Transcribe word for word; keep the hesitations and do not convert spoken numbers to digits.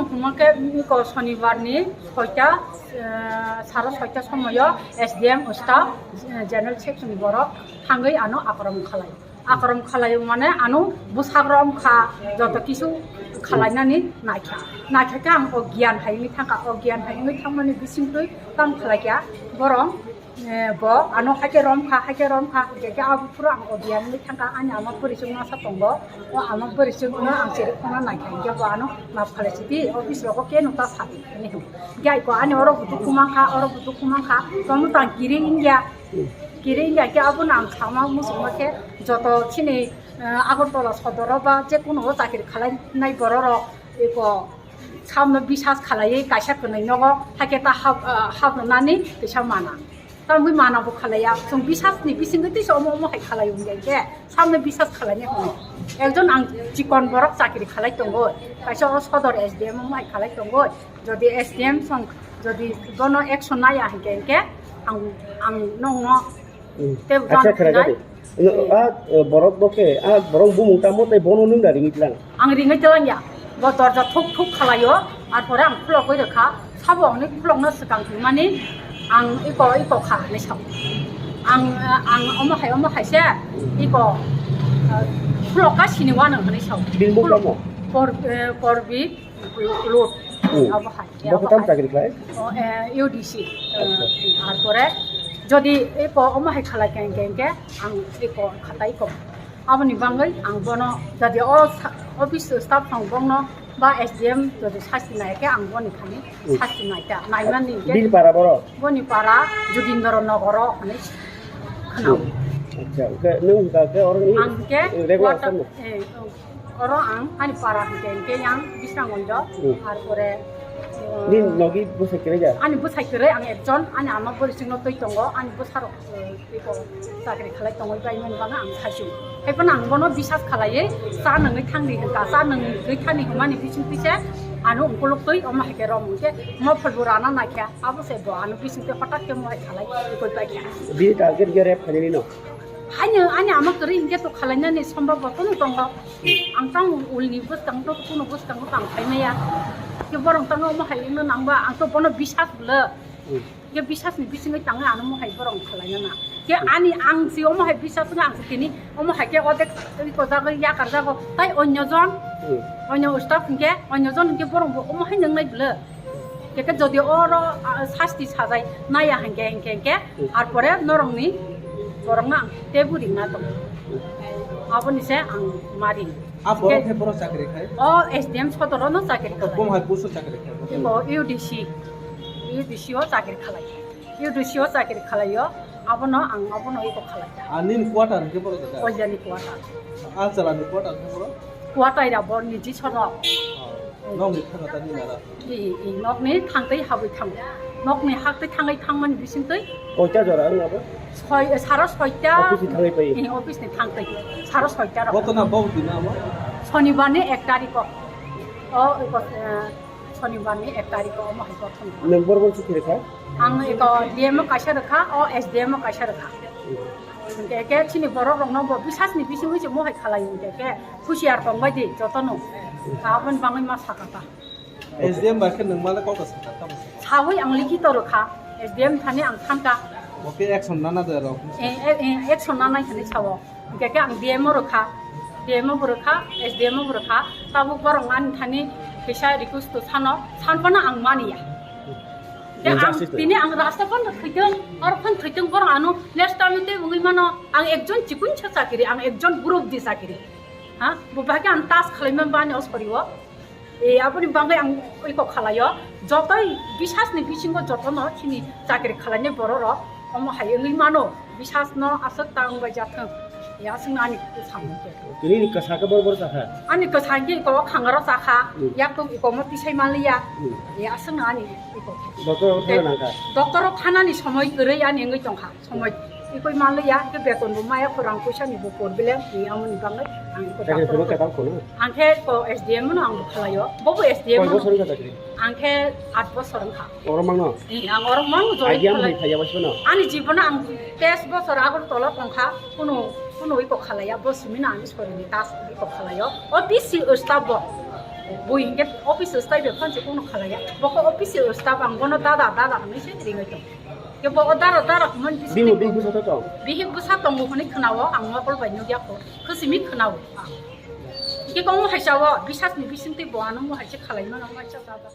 Hwnma khe iko sonibar ni soita, eh, sara soita somoyo S D M staff, eh, general section ni borok thangwi ano akorom khalai. Akorom khalai mane ano bwsakrom kha, joto kisu khalainani naikha. Naikha khe ang o giyan hai wngwi thangkha, o giyan hai wngwi thangmani bisingtwi tamo khalai kha borok. Eh, bo ano haikhe rom kha, haikhe rom kha, hingkhe khe abo phuru ang o biyang wngwi thangkha, ani ama bwrwi chwng masa tongo, o ama bwrwi chwngno ang cherwi khongna naikha, hingkhe bo ano map khalai sidi, office rogo khe nukha sadi, hinwi hwn. Hingkhe ai ko ani oro bo dukhu mankha, oro bo dukhu mankha, tongno tang kiri wngya, kiri wngya khe abono ang sama muchungma khe joto chini, eh, Agartala sodoro ba jekunu o chakri khalainai bororok eko samno bisas khalaiwi kaisa kwnwi nogo haikhe ta hap, ah, hap rwnani kisa mana. Tamwi mana bo khalaiya. Chwng bisas ni bisingtwi tisa omo omo hai khalai wngya khe samno bisas khalaini hwnwi. Ekjon ang chikon borok chakri khalai tongo. Kaisa o sodor S D M omo hai khalai tongo. Jodi S D M song jodi bono action naya hinkhe hinkhe ang, ang nongno Hmm. Tei Acha jang khera nai. Gadi. No, a, eh, borok bo khe, a, borok bumung tamo tei bono nung da ringwi tlang. Ang ringwi tlang ya. Bo dorja thuk thuk khalaio, ar pore ang khulogwi rwkha. Sabo hwnwi khulokno swkang thwimani ang iko, iko kha hinwi sao. Ang, eh, ang omo hai, omo hai se iko, eh, khulok ka sini wano hinwi sao. Bini bung Khulok tamo? Por, eh, Porbi Lut. Hmm. Abo hai. Bo Abo khe tam hai. Chakri khlai? O, eh, U D C. Eh, Acha. Ar pore jodi iko omo hai khalai khe, khe, khe ang iko khatai ko. Aboni bangwi ang bono jodi o sa-, office staff rok bongno ba S D M jodi sasti nai khe ang boni thani Hmm. Sasti nai ta. Naimani khe Bini para borok? Boni para Jogindra Nogoro hinwi khwnao. Hmm. Acha, hwnkhe nwng hwnkha khe oro ni Ang khe regular water, tamo? Eh, oh. Oro ang ani para hwnkhe hwnkhe yang Bisramganjo, Hmm. Ar pore, uh, Nini nogi bwsai kwrwi da? Ani bwsai kwrwi ang ekjon, ani ama bwrwi chwngno twi tongo, ani bwsarok, uh, iko chakri khalai tongwi bai mani bagwi ang saichung. Haiphano ang bono bisas khalaiwi cha nungwi thangdi hwnkha, cha nungwi thani hwnmani bising twi se ano ungkuluk twi omo hai khe rom hwnkhe mopholbo rana naikha, abo se bo ano bising twi hotak khe mohai khalai ikoi paikha. Bini target khe rep khainani no? Haino ani ama kwrwi hinkhe to khalainani sombab bo tono tongo. Ang tang ulni bwskango to kuno bwskango tang khaimaya. Ke borong tango omo hai wngno nangba ang to bono bisas bwle. Hmm. Ke bisas ni bisingwi tangwi ano mohai borong khalainana. Ke Hmm. Ani ang si omo hai bisas wngkha ang si tini omo hai ke odek ri ko jago yakar jago tai onyo jon. Hmm. Onyo staff hinkhe onyo jon hinkhe borong bo omo hai nang nai bwle. Keke jodi oro, ah, sasti sajai naya hingke, hingke, hingke, Hmm. Ar pore norokni borokno ang tebu ringna tongo. Aboni se ang mari. A borok Ke- he borok chakri khai? O S D M sodoro no chakri O khai. Bumhai busu chakri khai? Ibo U D C, U D C o chakri khalai. U D C o chakri khalai o, abono ang abono iko khalai. A nini quarter hingke borok jaga? Oilani quarter. A chalani quarter hingke borok? Quarter ya bo niji sono. Oh. Nokni thangna tani nara? I, i, nokni thangtwi habwi thango. Nokni haktwi thangwi thangmani bisingtwi Koita jora wng abo? Soi, saro soita. Office ni thangwi pai? I, office ni thangtwi. Saro soita rok. Koto na bau dina abo? Sonibar ni ek tariko. O, iko, eh, sonibar ni ek tariko omo hai kothon. Nwng bor bor chukhi rwkha? Ang iko D M o kaisa rwkha, o S D M o kaisa rwkha. Hmm. Hingke ke chini borok rokno bo bisas ni bisingtwi se mohai khalai hingke ke. Husiar tongbai di jotono. Aboni bangwi ma saka ta. S D M bai khe nwng male kok sakha tamo? Sawi ang likhito rwkha. S D M thani ang thanka. Oke action nana da rok. Eh, eh, eh, action nanai hinwi sao. Hingke khe ang D M o rwkha. D M o bo rwkha, S D M o bo rwkha. Tabuk borok ani thani kisa request to sano, sanphano ang maniya. Ke ang tini ang rasta phano thwitwng, aro phano thwitwng borok ano next time te wngwi mano ang ekjon chikun sa chakiri, ang ekjon group di chakiri. Ha, bo bahai khe ang tas khlaima bani o sori o. E, aboni bangwi ang iko khalaio. Jotoi bisas ni bisingo jotono chini chakri khalainai bororok omo hai wngwi mano. Bisas no aswk ta wngbai jathwng. E, aswkno ani samung khe. Tini ni kwsa khe bor bor chakha? Ani kwsa khe iko khangaro chakha. Hmm. Yak tok iko mo tisai manliya. Hmm. E, aswkno ani iko khe. Doctor o thana nangkha? Doctor o thanani somoi kwrwi ani wngwi tongkha. Somoi ikoi manliya, ke beton bo maya, khorang puisa ni bo problem, ni amoni bangwi ang iko Chakri doctor phuru ko. Katam kono? Ang khe ko S D M no ang bo khalaio, bo bo S D M Koi no. Bosor wngkha chakri? Ang khe aat bosor wngkha. Oro mangno? Ni ang oro mang join Idea khalai. Hai phaiya bosor no? Ani jibono ang teis bosor Agartala tongkha, kuno, kuno iko khalaiya, bo simino ani sorini tas iko khalaio. O B C staff bo. Bui hinkhe office o style bai phansi kono khalaiya. Bokho office o staff ang bono dada, dada hinwi se ringwi tong. Ke bo dada, dada hwnmani bisingo bihik bwsa to tong? Bihik bwsa tongo hwnwi khwnao, ang mokol bai nukya kho. Khwsimi khwnao ang. Ke kong haisa o, bisas ni bising tei bo ano mo haisa khalai mano, haisa dada.